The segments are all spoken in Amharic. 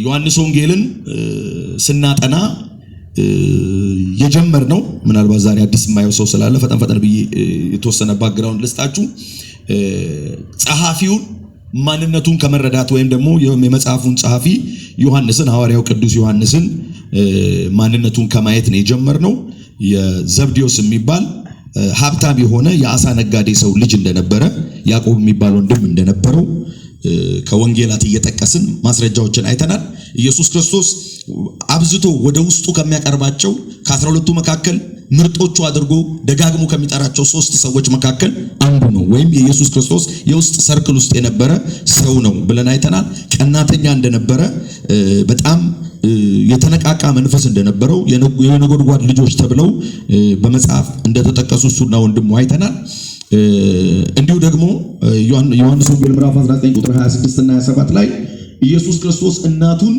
ዮሐንስ ወንጌልን ስናጠና የጀመርነው፣ ምናልባት ዛሬ አዲስ የማየው ሰው ስላለ ፈጠን ፈጠን ብዬ የተወሰነ background ልስጣችሁ። ጸሐፊውን ማንነቱን ከመረዳት ወይም ደግሞ የመጽሐፉን ጸሐፊ ዮሐንስን፣ ሐዋርያው ቅዱስ ዮሐንስን ማንነቱን ከማየት ነው የጀመርነው። የዘብዴዎስ የሚባል ሀብታም የሆነ የአሳ ነጋዴ ሰው ልጅ እንደነበረ፣ ያዕቆብ የሚባል ወንድም እንደነበረው ከወንጌላት እየጠቀስን ማስረጃዎችን አይተናል። ኢየሱስ ክርስቶስ አብዝቶ ወደ ውስጡ ከሚያቀርባቸው ከ12ቱ መካከል ምርጦቹ አድርጎ ደጋግሞ ከሚጠራቸው ሶስት ሰዎች መካከል አንዱ ነው፣ ወይም የኢየሱስ ክርስቶስ የውስጥ circle ውስጥ የነበረ ሰው ነው ብለን አይተናል። ቀናተኛ እንደነበረ፣ በጣም የተነቃቃ መንፈስ እንደነበረው፣ የነጎድጓድ ልጆች ተብለው በመጽሐፍ እንደተጠቀሱ እሱና ወንድሙ አይተናል። እንዲሁ ደግሞ ዮሐንስ ወንጌል ምዕራፍ 19 ቁጥር 26 እና 27 ላይ ኢየሱስ ክርስቶስ እናቱን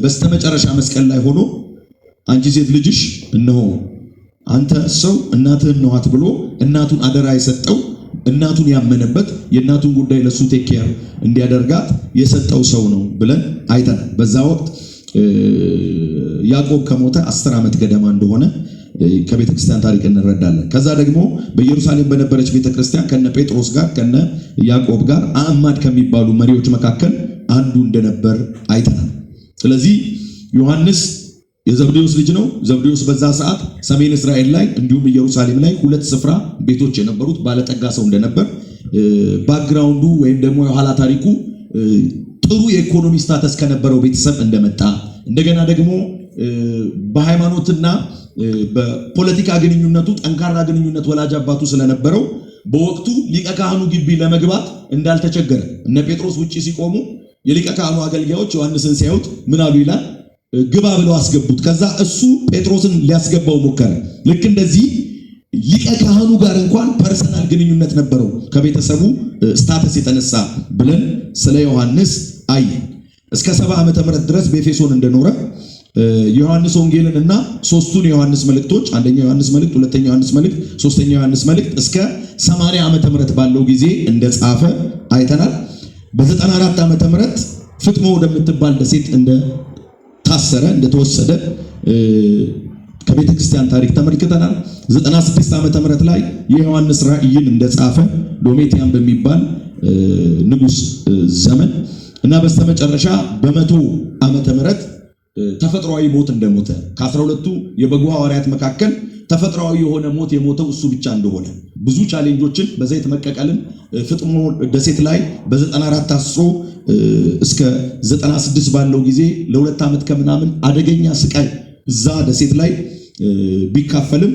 በስተመጨረሻ መስቀል ላይ ሆኖ "አንቺ ሴት ልጅሽ እነሆ፣ አንተ ሰው እናትህን እነኋት" ብሎ እናቱን አደራ የሰጠው፣ እናቱን ያመነበት፣ የእናቱን ጉዳይ ለሱ take care እንዲያደርጋት የሰጠው ሰው ነው ብለን አይተናል። በዛ ወቅት ያዕቆብ ከሞተ 10 ዓመት ገደማ እንደሆነ ከቤተ ክርስቲያን ታሪክ እንረዳለን። ከዛ ደግሞ በኢየሩሳሌም በነበረች ቤተ ክርስቲያን ከነ ጴጥሮስ ጋር፣ ከነ ያዕቆብ ጋር አዕማድ ከሚባሉ መሪዎች መካከል አንዱ እንደነበር አይተናል። ስለዚህ ዮሐንስ የዘብዴዎስ ልጅ ነው። ዘብዴዎስ በዛ ሰዓት ሰሜን እስራኤል ላይ እንዲሁም ኢየሩሳሌም ላይ ሁለት ስፍራ ቤቶች የነበሩት ባለጠጋ ሰው እንደነበር፣ background ኡ ወይም ደግሞ የኋላ ታሪኩ ጥሩ የኢኮኖሚ status ከነበረው ቤተሰብ እንደመጣ፣ እንደገና ደግሞ በሃይማኖትና በፖለቲካ ግንኙነቱ ጠንካራ ግንኙነት ወላጅ አባቱ ስለነበረው በወቅቱ ሊቀ ካህኑ ግቢ ለመግባት እንዳልተቸገረ፣ እነ ጴጥሮስ ውጪ ሲቆሙ የሊቀ ካህኑ አገልጋዮች ዮሐንስን ሲያዩት ምን አሉ ይላል? ግባ ብለው አስገቡት። ከዛ እሱ ጴጥሮስን ሊያስገባው ሞከረ። ልክ እንደዚህ ሊቀ ካህኑ ጋር እንኳን personal ግንኙነት ነበረው ከቤተሰቡ status የተነሳ ብለን ስለ ዮሐንስ አየን። እስከ 70 ዓመተ ምህረት ድረስ በኤፌሶን እንደኖረ፣ የዮሐንስ ወንጌልን እና ሶስቱን የዮሐንስ መልእክቶች፣ አንደኛ ዮሐንስ መልእክት፣ ሁለተኛ ዮሐንስ መልእክት፣ ሶስተኛ ዮሐንስ መልእክት እስከ 80 ዓመተ ምህረት ባለው ጊዜ እንደጻፈ አይተናል። በ94 ዓመተ ምህረት ፍጥሞ ወደምትባል ደሴት እንደ ታሰረ፣ እንደተወሰደ ከቤተ ክርስቲያን ታሪክ ተመልክተናል። 96 ዓመተ ምህረት ላይ የዮሐንስ ራእይን እንደጻፈ ዶሜቲያን በሚባል ንጉስ ዘመን እና በስተመጨረሻ በ100 ዓመተ ምህረት ተፈጥሯዊ ሞት እንደሞተ፣ ከ12ቱ የበጉ ሐዋርያት መካከል ተፈጥሯዊ የሆነ ሞት የሞተው እሱ ብቻ እንደሆነ፣ ብዙ challenge ኦችን፣ በዘይት መቀቀልን፣ ፍጥሞ ደሴት ላይ በ94 ታስሮ እስከ 96 ባለው ጊዜ ለ2 ዓመት ከምናምን አደገኛ ስቃይ እዛ ደሴት ላይ ቢካፈልም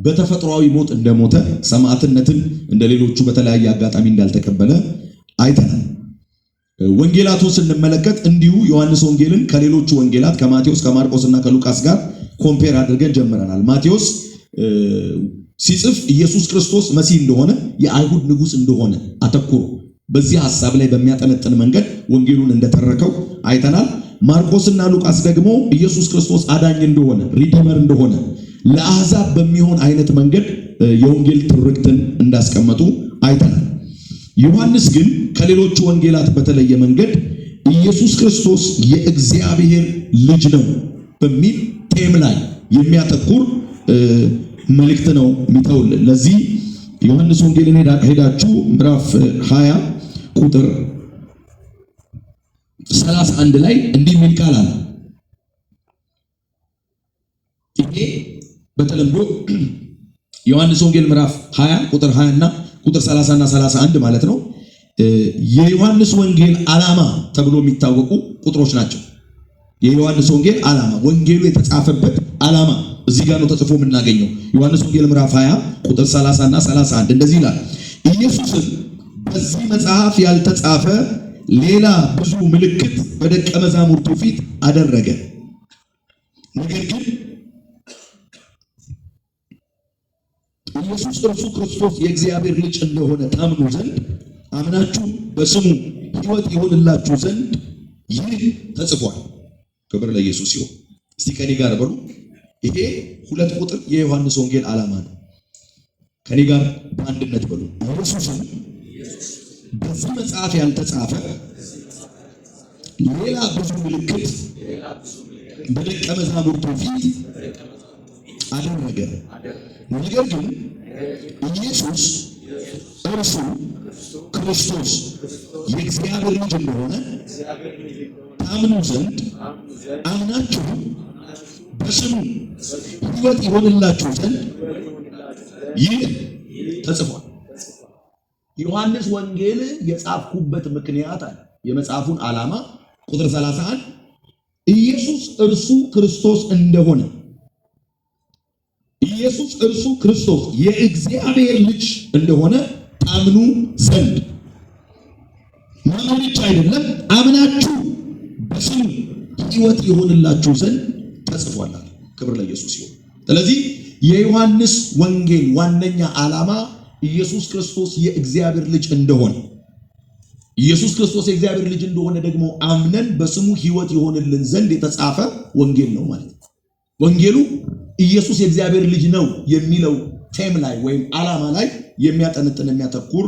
በተፈጥሯዊ ሞት እንደሞተ፣ ሰማዕትነትን እንደ ሌሎቹ በተለያየ አጋጣሚ እንዳልተቀበለ አይተናል። ወንጌላቱን ስንመለከት እንዲሁ ዮሐንስ ወንጌልን ከሌሎቹ ወንጌላት ከማቴዎስ፣ ከማርቆስ እና ከሉቃስ ጋር compare አድርገን ጀምረናል። ማቴዎስ ሲጽፍ ኢየሱስ ክርስቶስ መሲህ እንደሆነ፣ የአይሁድ ንጉሥ እንደሆነ አተኩሮ በዚህ ሐሳብ ላይ በሚያጠነጥን መንገድ ወንጌሉን እንደተረከው አይተናል። ማርቆስና ሉቃስ ደግሞ ኢየሱስ ክርስቶስ አዳኝ እንደሆነ፣ redeemer እንደሆነ ለአሕዛብ በሚሆን አይነት መንገድ የወንጌል ትርክትን እንዳስቀመጡ አይተናል። ዮሐንስ ግን ከሌሎቹ ወንጌላት በተለየ መንገድ ኢየሱስ ክርስቶስ የእግዚአብሔር ልጅ ነው በሚል theme ላይ የሚያተኩር መልእክት ነው የሚተውልን። ለዚህ ዮሐንስ ወንጌልን ሄዳችሁ ምዕራፍ 20 ቁጥር 31 ላይ እንዲህ የሚል ቃል አለ። ይሄ በተለምዶ ዮሐንስ ወንጌል ምዕራፍ 20 ቁጥር 20 እና ቁጥር 30 እና 31 ማለት ነው። የዮሐንስ ወንጌል ዓላማ ተብሎ የሚታወቁ ቁጥሮች ናቸው። የዮሐንስ ወንጌል ዓላማ፣ ወንጌሉ የተጻፈበት ዓላማ እዚህ ጋር ነው ተጽፎ የምናገኘው። ዮሐንስ ወንጌል ምዕራፍ 20 ቁጥር 30 እና 31 እንደዚህ ይላል። ኢየሱስም በዚህ መጽሐፍ ያልተጻፈ ሌላ ብዙ ምልክት በደቀ መዛሙርቱ ፊት አደረገ። ነገር ግን ኢየሱስ እርሱ ክርስቶስ የእግዚአብሔር ልጅ እንደሆነ ታምኑ ዘንድ፣ አምናችሁ በስሙ ሕይወት ይሆንላችሁ ዘንድ ይህ ተጽፏል። ክብር ለኢየሱስ ይሁን። እስቲ ከኔ ጋር በሉ። ይሄ ሁለት ቁጥር የዮሐንስ ወንጌል ዓላማ ነው። ከኔ ጋር በአንድነት በሉ። ኢየሱስም በዚህ መጽሐፍ ያልተጻፈ ሌላ ብዙ ምልክት በደቀ መዛሙርቱ ፊት አደረገ። ነገር ግን ኢየሱስ እርሱ ክርስቶስ የእግዚአብሔር ልጅ እንደሆነ ታምኑ ዘንድ አምናችሁ በስሙ ሕይወት ይሆንላችሁ ዘንድ ይህ ተጽፏል። ዮሐንስ ወንጌል የጻፍኩበት ምክንያት አለ። የመጽሐፉን ዓላማ ቁጥር 31 ኢየሱስ እርሱ ክርስቶስ እንደሆነ፣ ኢየሱስ እርሱ ክርስቶስ የእግዚአብሔር ልጅ እንደሆነ ታምኑ ዘንድ፣ ማመን ብቻ አይደለም፣ አምናችሁ በስሙ ሕይወት ይሆንላችሁ ዘንድ ተጽፏል። ክብር ለኢየሱስ ይሁን። ስለዚህ የዮሐንስ ወንጌል ዋነኛ ዓላማ ኢየሱስ ክርስቶስ የእግዚአብሔር ልጅ እንደሆነ፣ ኢየሱስ ክርስቶስ የእግዚአብሔር ልጅ እንደሆነ ደግሞ አምነን በስሙ ሕይወት ይሆንልን ዘንድ የተጻፈ ወንጌል ነው ማለት ነው። ወንጌሉ ኢየሱስ የእግዚአብሔር ልጅ ነው የሚለው theme ላይ ወይም ዓላማ ላይ የሚያጠነጥን፣ የሚያተኩር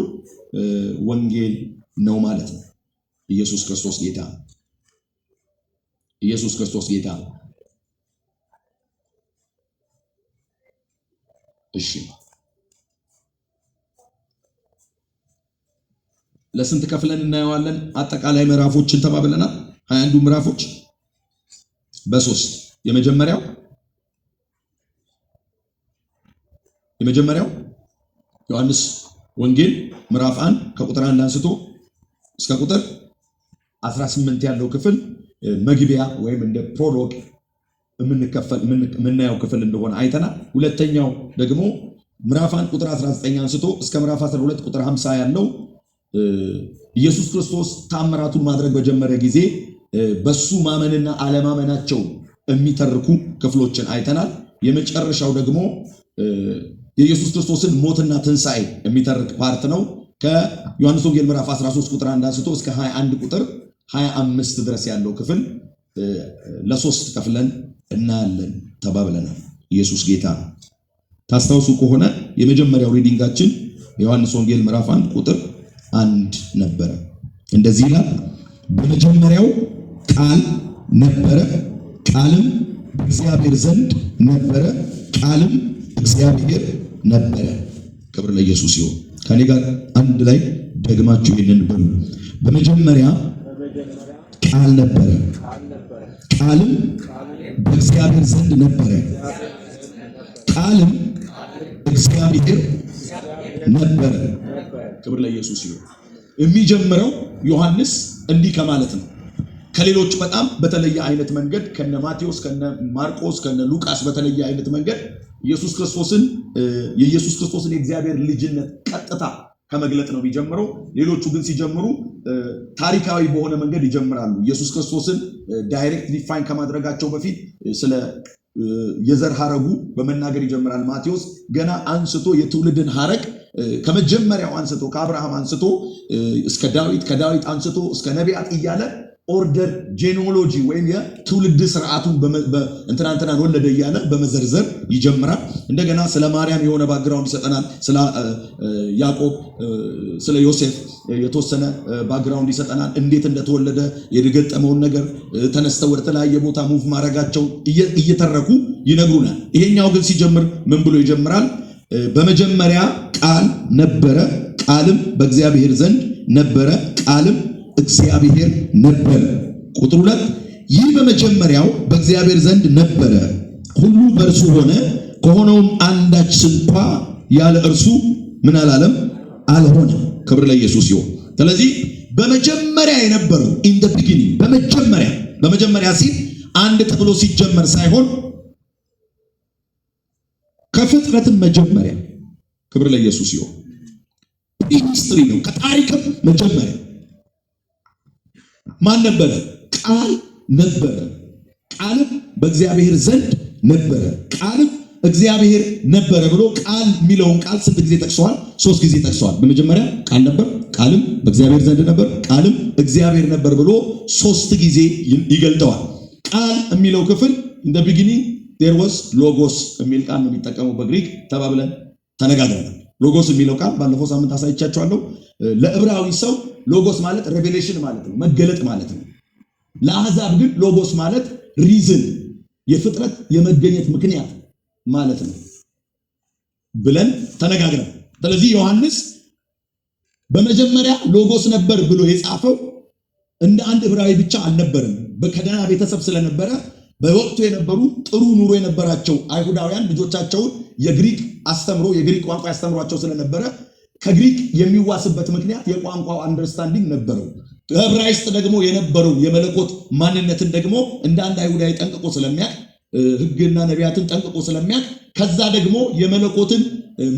ወንጌል ነው ማለት ነው። ኢየሱስ ክርስቶስ ጌታ ነው። ኢየሱስ ክርስቶስ ጌታ ነው። እሺ፣ ለስንት ከፍለን እናየዋለን? አጠቃላይ ምዕራፎችን ተባብለናል። 21ዱ ምዕራፎች በሶስት። የመጀመሪያው ዮሐንስ ወንጌል ምዕራፍ 1 ከቁጥር 1 አንስቶ እስከ ቁጥር 18 ያለው ክፍል መግቢያ ወይም እንደ prologue የምንከፈል የምናየው ክፍል እንደሆነ አይተናል። ሁለተኛው ደግሞ ምዕራፍ 1 ቁጥር 19 አንስቶ እስከ ምዕራፍ 12 ቁጥር 50 ያለው ኢየሱስ ክርስቶስ ታምራቱን ማድረግ በጀመረ ጊዜ በሱ ማመንና አለማመናቸው የሚተርኩ ክፍሎችን አይተናል። የመጨረሻው ደግሞ የኢየሱስ ክርስቶስን ሞትና ትንሣኤ የሚተርክ part ነው። ከዮሐንስ ወንጌል ምዕራፍ 13 ቁጥር 1 አንስቶ እስከ 21 ቁጥር 25 ድረስ ያለው ክፍል ለሶስት ከፍለን እናያለን ተባብለናል። ኢየሱስ ጌታ ነው። ታስታውሱ ከሆነ የመጀመሪያው reading ኣችን የዮሐንስ ወንጌል ምዕራፍ 1 ቁጥር 1 ነበረ። እንደዚህ ይላል፣ በመጀመሪያው ቃል ነበረ፣ ቃልም በእግዚአብሔር ዘንድ ነበረ፣ ቃልም እግዚአብሔር ነበረ። ክብር ለኢየሱስ ይሁን። ከኔ ጋር አንድ ላይ ደግማችሁ ይህንን በሉ። በመጀመሪያ ቃል ነበረ፣ ቃልም በእግዚአብሔር ዘንድ ነበረ፣ ቃልም እግዚአብሔር ነበረ። ክብር ለኢየሱስ ይሁን። የሚጀምረው ዮሐንስ እንዲህ ከማለት ነው። ከሌሎች በጣም በተለየ አይነት መንገድ፣ ከነ ማቴዎስ፣ ከነ ማርቆስ፣ ከነ ሉቃስ በተለየ አይነት መንገድ ኢየሱስ ክርስቶስን የኢየሱስ ክርስቶስን የእግዚአብሔር ልጅነት ቀጥታ ከመግለጥ ነው የሚጀምረው። ሌሎቹ ግን ሲጀምሩ ታሪካዊ በሆነ መንገድ ይጀምራሉ። ኢየሱስ ክርስቶስን direct define ከማድረጋቸው በፊት ስለ የዘር ሐረጉ በመናገር ይጀምራል። ማቴዎስ ገና አንስቶ የትውልድን ሐረግ ከመጀመሪያው አንስቶ፣ ከአብርሃም አንስቶ እስከ ዳዊት፣ ከዳዊት አንስቶ እስከ ነቢያት እያለ order genealogy ወይም የትውልድ ስርዓቱን እንትና እንትናን ወለደ እያለ በመዘርዘር ይጀምራል። እንደገና ስለ ማርያም የሆነ background ይሰጠናል። ስለ ያዕቆብ፣ ስለ ዮሴፍ የተወሰነ background ይሰጠናል። እንዴት እንደተወለደ፣ የገጠመውን ነገር፣ ተነስተው ወደ ተለያየ ቦታ move ማድረጋቸው እየተረኩ ይነግሩናል። ይሄኛው ግን ሲጀምር ምን ብሎ ይጀምራል? በመጀመሪያ ቃል ነበረ፣ ቃልም በእግዚአብሔር ዘንድ ነበረ፣ ቃልም እግዚአብሔር ነበረ። ቁጥር 2፣ ይህ በመጀመሪያው በእግዚአብሔር ዘንድ ነበረ፣ ሁሉ በእርሱ ሆነ፣ ከሆነውም አንዳች ስንኳ ያለ እርሱ ምን አላለም? አልሆነም። ክብር ለኢየሱስ ይሁን። ስለዚህ በመጀመሪያ የነበረው፣ in the beginning፣ በመጀመሪያ፣ በመጀመሪያ ሲል አንድ ተብሎ ሲጀመር ሳይሆን ከፍጥረትም መጀመሪያ፣ ክብር ለኢየሱስ ይሁን። History ነው። ከታሪክም መጀመሪያ ማን ነበረ? ቃል ነበረ። ቃልም በእግዚአብሔር ዘንድ ነበረ፣ ቃልም እግዚአብሔር ነበረ ብሎ ቃል የሚለውን ቃል ስንት ጊዜ ጠቅሰዋል? ሶስት ጊዜ ጠቅሰዋል። በመጀመሪያ ቃል ነበር፣ ቃልም በእግዚአብሔር ዘንድ ነበር፣ ቃልም እግዚአብሔር ነበር ብሎ ሶስት ጊዜ ይገልጠዋል። ቃል የሚለው ክፍል in the beginning there was logos የሚል ቃል ነው የሚጠቀመው በግሪክ ተባብለን ተነጋግረናል። ሎጎስ የሚለው ቃል ባለፈው ሳምንት አሳይቻችኋለሁ። ለዕብራዊ ሰው ሎጎስ ማለት revelation ማለት ነው፣ መገለጥ ማለት ነው። ለአሕዛብ ግን ሎጎስ ማለት reason፣ የፍጥረት የመገኘት ምክንያት ማለት ነው ብለን ተነጋግረን፣ ስለዚህ ዮሐንስ በመጀመሪያ ሎጎስ ነበር ብሎ የጻፈው እንደ አንድ ዕብራዊ ብቻ አልነበረም። ከደህና ቤተሰብ ስለነበረ በወቅቱ የነበሩ ጥሩ ኑሮ የነበራቸው አይሁዳውያን ልጆቻቸውን የግሪክ አስተምሮ፣ የግሪክ ቋንቋ ያስተምሯቸው ስለነበረ ከግሪክ የሚዋስበት ምክንያት የቋንቋው understanding ነበረው። በዕብራይስጥ ደግሞ የነበረው የመለኮት ማንነትን ደግሞ እንደ አንድ አይሁዳዊ ጠንቅቆ ስለሚያውቅ፣ ሕግና ነቢያትን ጠንቅቆ ስለሚያውቅ፣ ከዛ ደግሞ የመለኮትን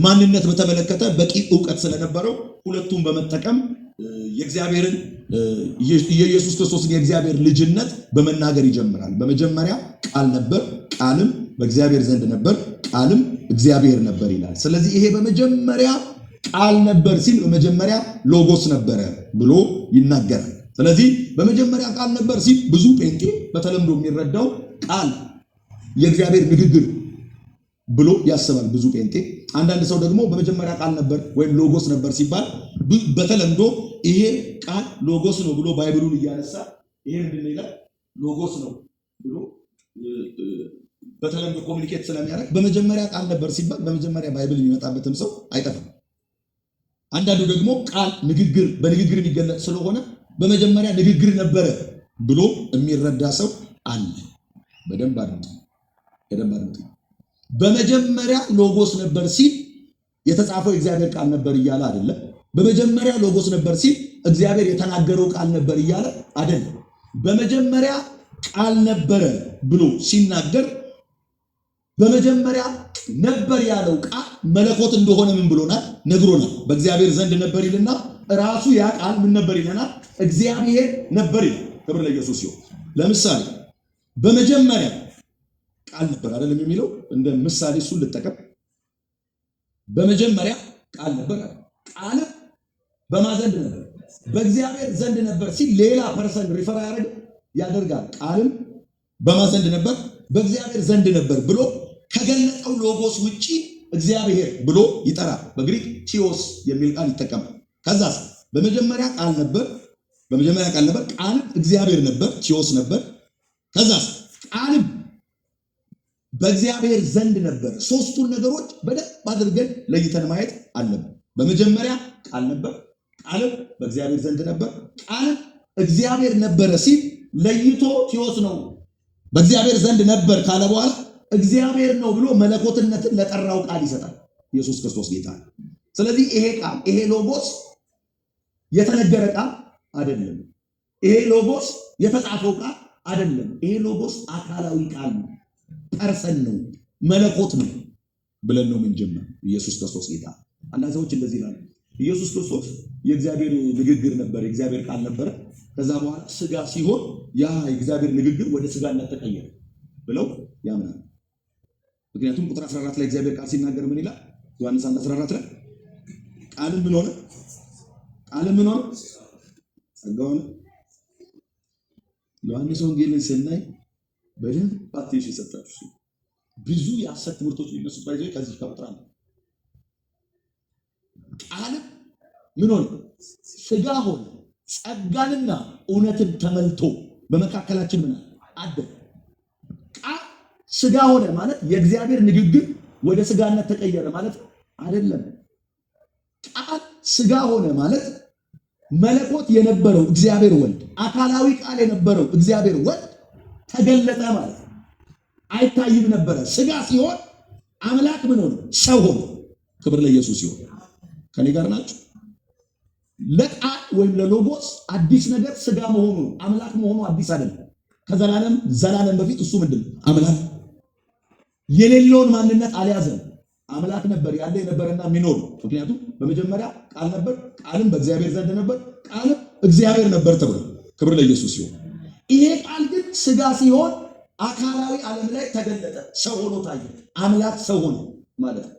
ማንነት በተመለከተ በቂ እውቀት ስለነበረው ሁለቱን በመጠቀም የእግዚአብሔርን፣ የኢየሱስ ክርስቶስን የእግዚአብሔር ልጅነት በመናገር ይጀምራል። በመጀመሪያ ቃል ነበር፣ ቃልም በእግዚአብሔር ዘንድ ነበር፣ ቃልም እግዚአብሔር ነበር ይላል። ስለዚህ ይሄ በመጀመሪያ ቃል ነበር ሲል በመጀመሪያ ሎጎስ ነበረ ብሎ ይናገራል። ስለዚህ በመጀመሪያ ቃል ነበር ሲል ብዙ ጴንጤ በተለምዶ የሚረዳው ቃል የእግዚአብሔር ንግግር ብሎ ያስባል ብዙ ጴንጤ። አንዳንድ ሰው ደግሞ በመጀመሪያ ቃል ነበር ወይም ሎጎስ ነበር ሲባል በተለምዶ ይሄ ቃል ሎጎስ ነው ብሎ Bible ኡን እያነሳ ይሄ ምንድን ነው ይላል፣ ሎጎስ ነው ብሎ በተለምዶ communicate ስለሚያደርግ በመጀመሪያ ቃል ነበር ሲባል በመጀመሪያ Bible የሚመጣበትም ሰው አይጠፋም። አንዳንዱ ደግሞ ቃል ንግግር፣ በንግግር የሚገለጽ ስለሆነ በመጀመሪያ ንግግር ነበረ ብሎ የሚረዳ ሰው አለ። በደንብ አድምጡ፣ በደንብ አድምጡ። በመጀመሪያ ሎጎስ ነበር ሲል የተጻፈው የእግዚአብሔር ቃል ነበር እያለ አይደለም። በመጀመሪያ ሎጎስ ነበር ሲል እግዚአብሔር የተናገረው ቃል ነበር እያለ አይደለም። በመጀመሪያ ቃል ነበረ ብሎ ሲናገር በመጀመሪያ ነበር ያለው ቃል መለኮት እንደሆነ ምን ብሎናል? ነግሮናል። በእግዚአብሔር ዘንድ ነበር ይልና ራሱ ያ ቃል ምን ነበር ይለናል? እግዚአብሔር ነበር ይላል። ክብር ለኢየሱስ ይሁን። ለምሳሌ በመጀመሪያ ቃል ነበር አይደለም የሚለው፣ እንደ ምሳሌ እሱን ልጠቀም። በመጀመሪያ ቃል ነበር አለ። ቃልም በማን ዘንድ ነበር? በእግዚአብሔር ዘንድ ነበር ሲል ሌላ person refer ያደርግ ያደርጋል። ቃልም በማን ዘንድ ነበር? በእግዚአብሔር ዘንድ ነበር ብሎ ከገለጠው ሎጎስ ውጪ እግዚአብሔር ብሎ ይጠራል። በግሪክ ቲዮስ የሚል ቃል ይጠቀማል። ከዛስ በመጀመሪያ ቃል ነበር፣ በመጀመሪያ ቃል ነበር፣ ቃልም እግዚአብሔር ነበር፣ ቲዮስ ነበር። ከዛስ ቃልም በእግዚአብሔር ዘንድ ነበር። ሶስቱን ነገሮች በደንብ አድርገን ለይተን ማየት አለብን። በመጀመሪያ ቃል ነበር፣ ቃልም በእግዚአብሔር ዘንድ ነበር፣ ቃልም እግዚአብሔር ነበረ ሲል ለይቶ ቲዮስ ነው፣ በእግዚአብሔር ዘንድ ነበር ካለ በኋላ እግዚአብሔር ነው ብሎ መለኮትነትን ለጠራው ቃል ይሰጣል። ኢየሱስ ክርስቶስ ጌታ ነው። ስለዚህ ይሄ ቃል፣ ይሄ ሎጎስ የተነገረ ቃል አይደለም። ይሄ ሎጎስ የተጻፈው ቃል አይደለም። ይሄ ሎጎስ አካላዊ ቃል ነው፣ person ነው፣ መለኮት ነው ብለን ነው የምንጀምረው። ኢየሱስ ክርስቶስ ጌታ ነው። አንዳንድ ሰዎች እንደዚህ ይላሉ። ኢየሱስ ክርስቶስ የእግዚአብሔር ንግግር ነበር፣ የእግዚአብሔር ቃል ነበረ። ከዛ በኋላ ስጋ ሲሆን ያ የእግዚአብሔር ንግግር ወደ ስጋነት ተቀየረ ብለው ያምናሉ። ምክንያቱም ቁጥር 14 ላይ እግዚአብሔር ቃል ሲናገር ምን ይላል? ዮሐንስ 1:14 ላይ ቃልም ምን ሆነ? ቃልም ምን ሆነ? ጸጋ ሆነ። ዮሐንስ ወንጌልን ስናይ በደንብ attention ሰጣችሁ ብዙ የሐሰት ትምህርቶች የሚነሱት ባይዘ ከዚህ ከቁጥር 1። ቃልም ምን ሆነ? ስጋ ሆነ፣ ጸጋንና እውነትን ተመልቶ በመካከላችን ምን አደረ። ቃል ስጋ ሆነ ማለት የእግዚአብሔር ንግግር ወደ ስጋነት ተቀየረ ማለት አይደለም። ቃል ስጋ ሆነ ማለት መለኮት የነበረው እግዚአብሔር ወልድ፣ አካላዊ ቃል የነበረው እግዚአብሔር ወልድ ተገለጠ ማለት ነው። አይታይም ነበረ። ስጋ ሲሆን አምላክ ምን ሆነ? ሰው ሆነ። ክብር ለኢየሱስ ይሁን። ከኔ ጋር ናችሁ? ለቃል ወይም ለሎጎስ አዲስ ነገር ስጋ መሆኑ ነው። አምላክ መሆኑ አዲስ አይደለም። ከዘላለም ዘላለም በፊት እሱ ምንድን ነው? አምላክ። የሌለውን ማንነት አልያዘም። አምላክ ነበር፣ ያለ፣ የነበረና የሚኖር። ምክንያቱም በመጀመሪያ ቃል ነበር፣ ቃልም በእግዚአብሔር ዘንድ ነበር፣ ቃልም እግዚአብሔር ነበር ተብሏል። ክብር ለኢየሱስ ይሁን። ይሄ ቃል ግን ስጋ ሲሆን አካላዊ ዓለም ላይ ተገለጠ፣ ሰው ሆኖ ታየ። አምላክ ሰው ሆነ ማለት ነው።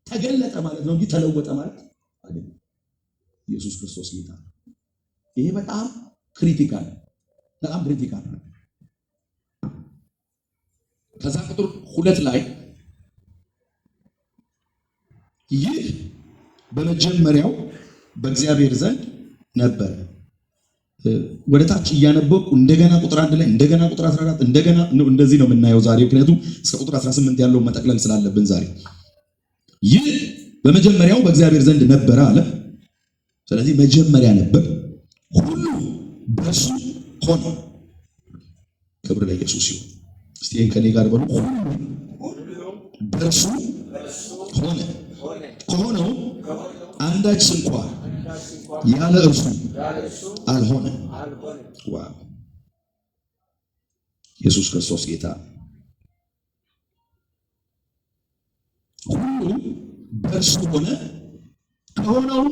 ተገለጠ ማለት ነው እንጂ ተለወጠ ማለት አይደለም። ኢየሱስ ክርስቶስ ጌታ ነው። ይሄ በጣም critical፣ በጣም critical። ከዛ ቁጥር 2 ላይ ይህ በመጀመሪያው በእግዚአብሔር ዘንድ ነበረ። ወደ ታች እያነበብኩ እንደገና ቁጥር 1 ላይ፣ እንደገና ቁጥር 14፣ እንደገና እንደዚህ ነው የምናየው ዛሬ። ምክንያቱም እስከ ቁጥር 18 ያለውን መጠቅለል ስላለብን ዛሬ። ይህ በመጀመሪያው በእግዚአብሔር ዘንድ ነበረ አለ። ስለዚህ መጀመሪያ ነበር፣ ሁሉ በእርሱ ሆነ። ክብር ለኢየሱስ ይሁን። እስቲ ይሄን ከኔ ጋር በሉ። ሁሉ በእርሱ ሆነ፣ ከሆነው አንዳች እንኳ ያለ እርሱ አልሆነም። Wow! ኢየሱስ ክርስቶስ ጌታ። ሁሉ በእርሱ ሆነ፣ ከሆነው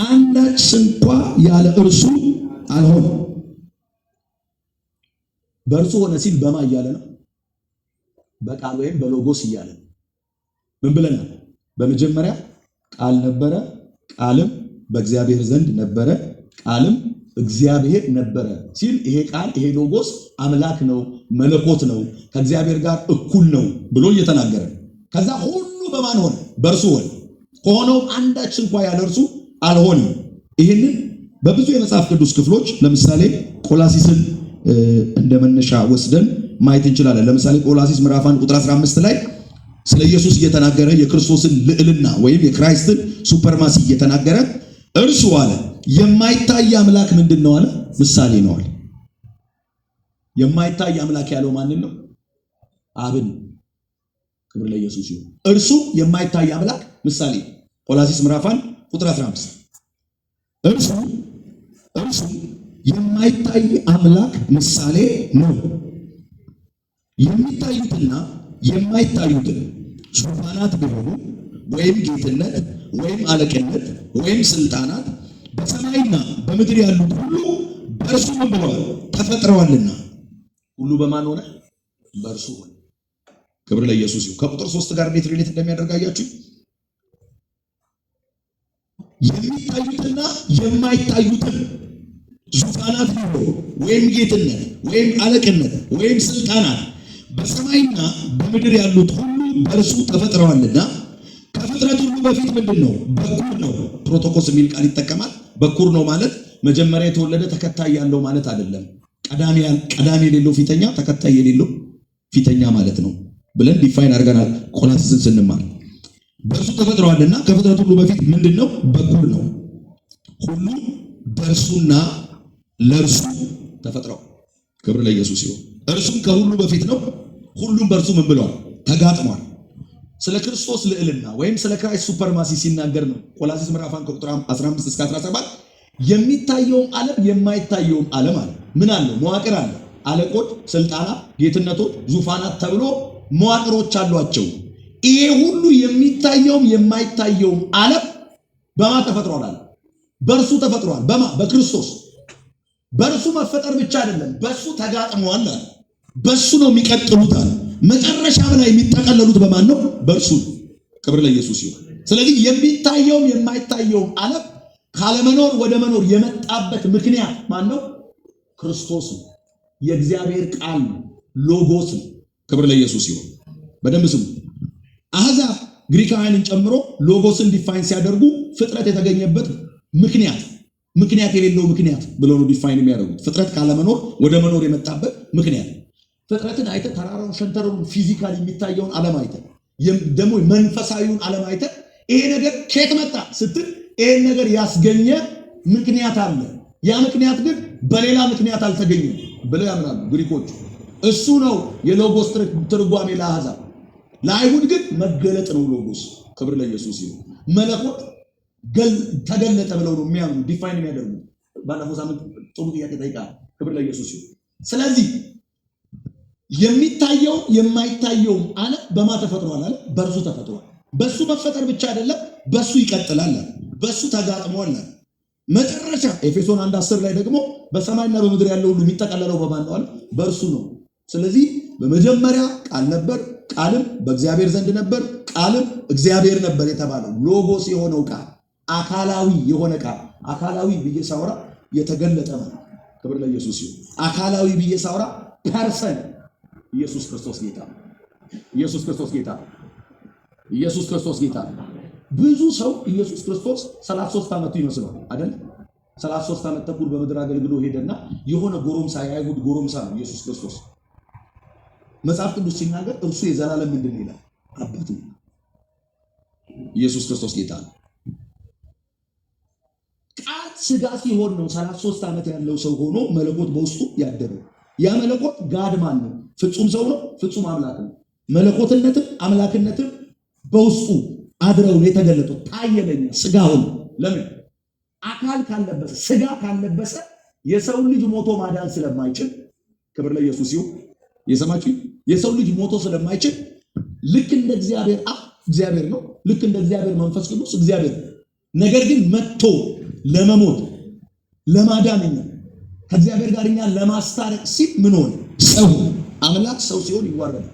አንዳች እንኳ ያለ እርሱ አልሆነም። በእርሱ ሆነ ሲል በማ እያለ ነው? በቃል ወይም በሎጎስ እያለ ነው። ምን ብለናል? በመጀመሪያ ቃል ነበረ፣ ቃልም በእግዚአብሔር ዘንድ ነበረ፣ ቃልም እግዚአብሔር ነበረ ሲል ይሄ ቃል፣ ይሄ ሎጎስ አምላክ ነው፣ መለኮት ነው፣ ከእግዚአብሔር ጋር እኩል ነው ብሎ እየተናገረ ነው። ከዛ ሁሉ በማን ሆነ? በእርሱ ሆነ። ከሆነውም አንዳች እንኳ ያለ እርሱ አልሆነም። ይህንን በብዙ የመጽሐፍ ቅዱስ ክፍሎች፣ ለምሳሌ ቆላሲስን እንደ መነሻ ወስደን ማየት እንችላለን። ለምሳሌ ቆላሲስ ምዕራፍ 1 ቁጥር 15 ላይ ስለ ኢየሱስ እየተናገረ፣ የክርስቶስን ልዕልና ወይም የ Christ ን supremacy እየተናገረ፣ እርሱ አለ የማይታይ አምላክ ምንድን ነው አለ? ምሳሌ ነው አለ። የማይታይ አምላክ ያለው ማንን ነው? አብን። ክብር ለኢየሱስ ይሁን። እርሱ የማይታይ አምላክ ምሳሌ። ቆላሲስ ምዕራፍ 1 ቁጥር 15፣ እርሱ የማይታይ አምላክ ምሳሌ ነው። የሚታዩትና የማይታዩትን ዙፋናት ቢሆኑ ወይም ጌትነት ወይም አለቅነት ወይም ስልጣናት በሰማይና በምድር ያሉት ሁሉ በእርሱ ምን ብለዋል? ተፈጥረዋልና። ሁሉ በማን ሆነ? በእርሱ ሆነ። ክብር ለኢየሱስ ይሁን። ከቁጥር 3 ጋር እንዴት relate እንደሚያደርግ አያችሁ? የሚታዩትና የማይታዩትን ዙፋናት ቢሆኑ ወይም ጌትነት ወይም አለቅነት ወይም ስልጣናት በሰማይና በምድር ያሉት ሁሉ በእርሱ ተፈጥረዋልና ከፍጥረት ሁሉ በፊት ምንድን ነው? በኩር ነው። ፕሮቶኮስ የሚል ቃል ይጠቀማል። በኩር ነው ማለት መጀመሪያ የተወለደ ተከታይ ያለው ማለት አይደለም። ቀዳሚ የሌለው ፊተኛ፣ ተከታይ የሌለው ፊተኛ ማለት ነው ብለን define አድርገናል ቆላስይስን ስንማር። በእርሱ ተፈጥረዋልና ከፍጥረት ሁሉ በፊት ምንድን ነው? በኩር ነው። ሁሉ በእርሱና ለእርሱ ተፈጥረዋል። ክብር ለኢየሱስ ይሁን። እርሱም ከሁሉ በፊት ነው። ሁሉም በእርሱ ምን ብለዋል? ተጋጥሟል። ስለ ክርስቶስ ልዕልና ወይም ስለ Christ supremacy ሲናገር ነው። ቆላስይስ ምዕራፍ 1 ከቁጥር 15 እስከ 17 የሚታየውም ዓለም የማይታየውም ዓለም አለ። ምን አለው? መዋቅር አለ። አለቆች፣ ስልጣናት፣ ጌትነቶች፣ ዙፋናት ተብሎ መዋቅሮች አሏቸው። ይሄ ሁሉ የሚታየውም የማይታየውም ዓለም በማ ተፈጥሯል አለ? በእርሱ ተፈጥሯል። በማ? በክርስቶስ። በእርሱ መፈጠር ብቻ አይደለም፣ በእሱ ተጋጥመዋል አለ። በእሱ ነው የሚቀጥሉት አለ። መጨረሻም ላይ የሚጠቀለሉት በማን ነው? በእርሱ ነው። ክብር ለኢየሱስ ይሁን። ስለዚህ የሚታየውም የማይታየውም ዓለም ካለመኖር ወደ መኖር የመጣበት ምክንያት ማን ነው? ክርስቶስ ነው። የእግዚአብሔር ቃል ነው። ሎጎስ ነው። ክብር ለኢየሱስ ይሁን። በደንብ ስሙ። አሕዛብ ግሪካውያንን ጨምሮ ሎጎስን define ሲያደርጉ ፍጥረት የተገኘበት ምክንያት፣ ምክንያት የሌለው ምክንያት ብለው ነው define የሚያደርጉት። ፍጥረት ካለመኖር ወደ መኖር የመጣበት ምክንያት፣ ፍጥረትን አይተህ፣ ተራራውን፣ ሸንተረሩን፣ physical የሚታየውን ዓለም አይተህ፣ ደግሞ መንፈሳዊውን ዓለም አይተህ ይሄ ነገር ከየት መጣ ስትል ይሄን ነገር ያስገኘ ምክንያት አለ። ያ ምክንያት ግን በሌላ ምክንያት አልተገኘም ብለው ያምናሉ ግሪኮቹ። እሱ ነው የሎጎስ ትርጓሜ ለአሕዛብ። ለአይሁድ ግን መገለጥ ነው ሎጎስ። ክብር ለኢየሱስ ይሁን። መለኮት ተገለጠ ብለው ነው የሚያምኑ፣ define የሚያደርጉ። ባለፈው ሳምንት ጥሩ ጥያቄ ጠይቃል። ክብር ለኢየሱስ ይሁን። ስለዚህ የሚታየው የማይታየውም ዓለም በማ ተፈጥሯል አለ? በእርሱ ተፈጥሯል። በሱ መፈጠር ብቻ አይደለም፣ በሱ ይቀጥላል አለ። በሱ ተጋጥሟል አለ። መጨረሻ ኤፌሶን 1:10 ላይ ደግሞ በሰማይና በምድር ያለው ሁሉ የሚጠቀለለው በማን ነው አለ? በእርሱ ነው። ስለዚህ በመጀመሪያ ቃል ነበር፣ ቃልም በእግዚአብሔር ዘንድ ነበር፣ ቃልም እግዚአብሔር ነበር የተባለው ሎጎስ የሆነው ቃል፣ አካላዊ የሆነ ቃል። አካላዊ ብዬ ሳወራ የተገለጠ ነው። ክብር ለኢየሱስ ይሁን። አካላዊ ብዬ ሳወራ person። ኢየሱስ ክርስቶስ ጌታ ነው። ኢየሱስ ክርስቶስ ጌታ ነው። ኢየሱስ ክርስቶስ ጌታ ነው። ብዙ ሰው ኢየሱስ ክርስቶስ 33 ዓመቱ ይመስለዋል አይደል? 33 ዓመት ተኩል በምድር አገልግሎ ሄደና የሆነ ጎረምሳ፣ የአይሁድ ጎረምሳ ነው ኢየሱስ ክርስቶስ። መጽሐፍ ቅዱስ ሲናገር እርሱ የዘላለም ምንድን ነው ይላል? አባት ነው። ኢየሱስ ክርስቶስ ጌታ ነው። ቃል ስጋ ሲሆን ነው 33 ዓመት ያለው ሰው ሆኖ መለኮት በውስጡ ያደረው። ያ መለኮት God man ነው። ፍጹም ሰው ነው፣ ፍጹም አምላክ ነው። መለኮትነትም አምላክነትም በውስጡ አድረው ነው የተገለጡት። ታየ ለኛ ስጋ ሆነ። ለምን? አካል ካለበሰ፣ ስጋ ካለበሰ የሰው ልጅ ሞቶ ማዳን ስለማይችል፣ ክብር ለኢየሱስ ይሁን። የሰማችሁ፣ የሰው ልጅ ሞቶ ስለማይችል ልክ እንደ እግዚአብሔር አብ እግዚአብሔር ነው። ልክ እንደ እግዚአብሔር መንፈስ ቅዱስ እግዚአብሔር ነው። ነገር ግን መጥቶ ለመሞት፣ ለማዳን፣ እኛ ከእግዚአብሔር ጋር እኛ ለማስታረቅ ሲል ምን ሆነ? ሰው ሆነ። አምላክ ሰው ሲሆን ይዋረዳል።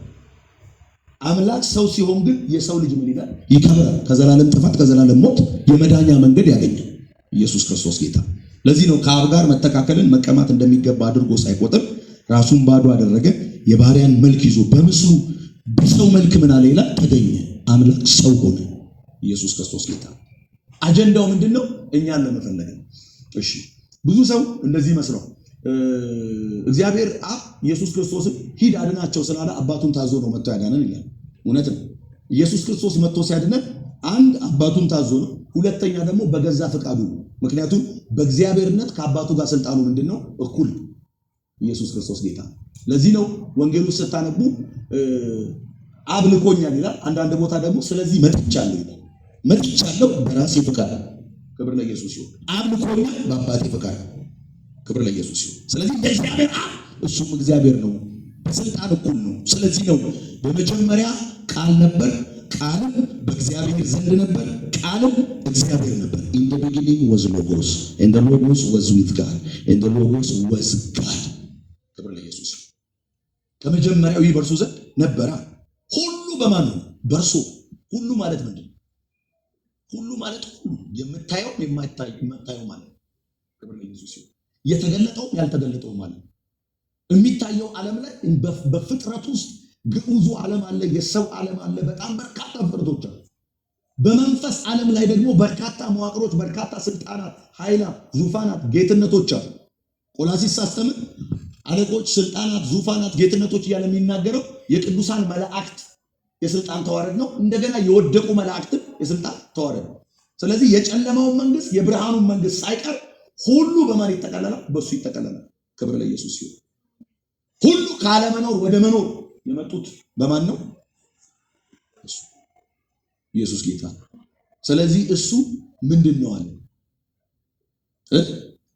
አምላክ ሰው ሲሆን ግን የሰው ልጅ ምን ይላል? ይከብራል። ከዘላለም ጥፋት፣ ከዘላለም ሞት የመዳኛ መንገድ ያገኛል። ኢየሱስ ክርስቶስ ጌታ። ለዚህ ነው ከአብ ጋር መተካከልን መቀማት እንደሚገባ አድርጎ ሳይቆጥር ራሱን ባዶ አደረገ፣ የባሪያን መልክ ይዞ በምስሉ በሰው መልክ ምን አለ ይላል? ተገኘ። አምላክ ሰው ሆነ። ኢየሱስ ክርስቶስ ጌታ። አጀንዳው ምንድን ነው? እኛን ለመፈለግ ነው። እሺ፣ ብዙ ሰው እንደዚህ መስለው እግዚአብሔር አብ ኢየሱስ ክርስቶስን ሂድ አድናቸው ስላለ አባቱን ታዞ ነው መጥቶ ያዳነን ይላል። እውነት ነው። ኢየሱስ ክርስቶስ መጥቶ ሲያድነን አንድ አባቱን ታዞ ነው፣ ሁለተኛ ደግሞ በገዛ ፈቃዱ ነው። ምክንያቱም በእግዚአብሔርነት ከአባቱ ጋር ስልጣኑ ምንድን ነው? እኩል። ኢየሱስ ክርስቶስ ጌታ። ለዚህ ነው ወንጌሉ ስታነቡ አብ ልኮኛል ይላል። አንዳንድ ቦታ ደግሞ ስለዚህ መጥቻለሁ ይላል። መጥቻለሁ በራሴ ፈቃድ። ክብር ለኢየሱስ ይሁን። አብ ልኮኛል በአባቴ ፈቃድ። ክብር ለኢየሱስ ይሁን። ስለዚህ እንደ እግዚአብሔር አብ እሱም እግዚአብሔር ነው፣ በስልጣን እኩል ነው። ስለዚህ ነው በመጀመሪያ ቃል ነበር፣ ቃልም በእግዚአብሔር ዘንድ ነበር፣ ቃልም እግዚአብሔር ነበር። In the beginning was Logos, and the Logos was with God, and the Logos was God። ክብር ለኢየሱስ ይሁን። ከመጀመሪያው ይህ በእርሱ ዘንድ ነበረ። ሁሉ በማን ነው? በእርሱ። ሁሉ ማለት ምንድን ነው? ሁሉ ማለት ሁሉ የምታየው የማይታየው ማለት ነው። ክብር ለኢየሱስ ይሁን። የተገለጠውም ያልተገለጠውም ማለት ነው። የሚታየው ዓለም ላይ በፍጥረት ውስጥ ግዑዙ ዓለም አለ፣ የሰው ዓለም አለ። በጣም በርካታ ፍጥረቶች አሉ። በመንፈስ ዓለም ላይ ደግሞ በርካታ መዋቅሮች፣ በርካታ ስልጣናት፣ ኃይላት፣ ዙፋናት፣ ጌትነቶች አሉ። ቆላሲስ ሳስተምር አለቆች፣ ስልጣናት፣ ዙፋናት፣ ጌትነቶች እያለ የሚናገረው የቅዱሳን መላእክት የስልጣን ተዋረድ ነው። እንደገና የወደቁ መላእክትም የስልጣን ተዋረድ ነው። ስለዚህ የጨለማውን መንግስት፣ የብርሃኑን መንግስት ሳይቀር ሁሉ በማን ይጠቀለላል? በእሱ ይጠቀለላል። ክብር ለኢየሱስ ይሁን። ሁሉ ካለመኖር ወደ መኖር የመጡት በማን ነው? እሱ። ኢየሱስ ጌታ። ስለዚህ እሱ ምንድን ነው አለ?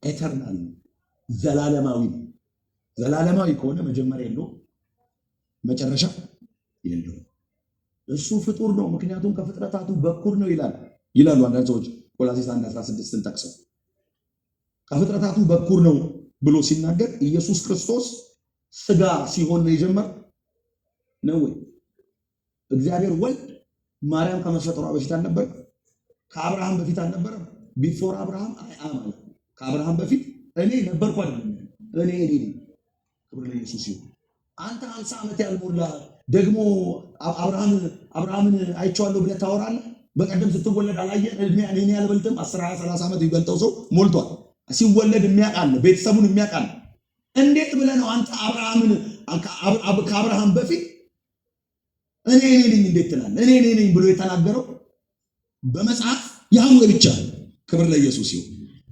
Eternal ነው፣ ዘላለማዊ ነው። ዘላለማዊ ከሆነ መጀመሪያ የለውም፣ መጨረሻ የለውም። እሱ ፍጡር ነው፣ ምክንያቱም ከፍጥረታቱ በኩር ነው ይላሉ አንዳንድ ሰዎች ቆላስይስ 1:16ን ጠቅሰው። ከፍጥረታቱ በኩር ነው ብሎ ሲናገር ኢየሱስ ክርስቶስ ስጋ ሲሆን ነው የጀመረው ነው ወይ? እግዚአብሔር ወልድ ማርያም ከመፈጠሯ በፊት አልነበረም? ከአብርሃም በፊት አልነበረም? Before Abraham I am አለ። ከአብርሃም በፊት እኔ ነበርኩ አይደለም፣ እኔ እኔ ነኝ። ክብር ለኢየሱስ ይሁን። አንተ 50 ዓመት ያልሞላ ደግሞ አብርሃምን አይቼዋለሁ ብለህ ታወራለህ። በቀደም ስትወለድ አላየህ? እድሜ እኔ አልበልጥም፣ 10፣ 20፣ 30 ዓመት የሚበልጠው ሰው ሞልቷል። ሲወለድ የሚያውቅ አለ፣ ቤተሰቡን የሚያውቅ አለ። እንዴት ብለህ ነው አንተ አብርሃምን ከአብርሃም በፊት እኔ እኔ ነኝ እንዴት ትላለህ? እኔ እኔ ነኝ ብሎ የተናገረው በመጽሐፍ ያህዌ ብቻ ነው። ክብር ለኢየሱስ ይሁን።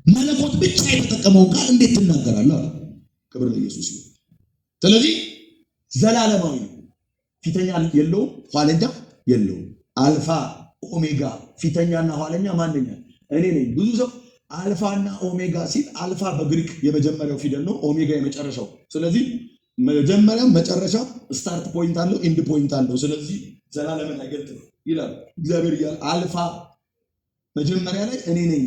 መለኮት ብቻ የተጠቀመውን ቃል እንዴት ትናገራለህ? አለ። ክብር ለኢየሱስ ይሁን። ስለዚህ ዘላለማዊ ነው። ፊተኛ የለውም፣ ኋለኛ የለውም። አልፋ ኦሜጋ፣ ፊተኛና ኋለኛ ማንኛ? እኔ ነኝ። ብዙ ሰው አልፋና ኦሜጋ ሲል አልፋ በግሪክ የመጀመሪያው ፊደል ነው፣ ኦሜጋ የመጨረሻው። ስለዚህ መጀመሪያም መጨረሻ start point አለው፣ end point አለው። ስለዚህ ዘላለምን አይገልጥም ይላል እግዚአብሔር እያለ አልፋ መጀመሪያ ላይ እኔ ነኝ።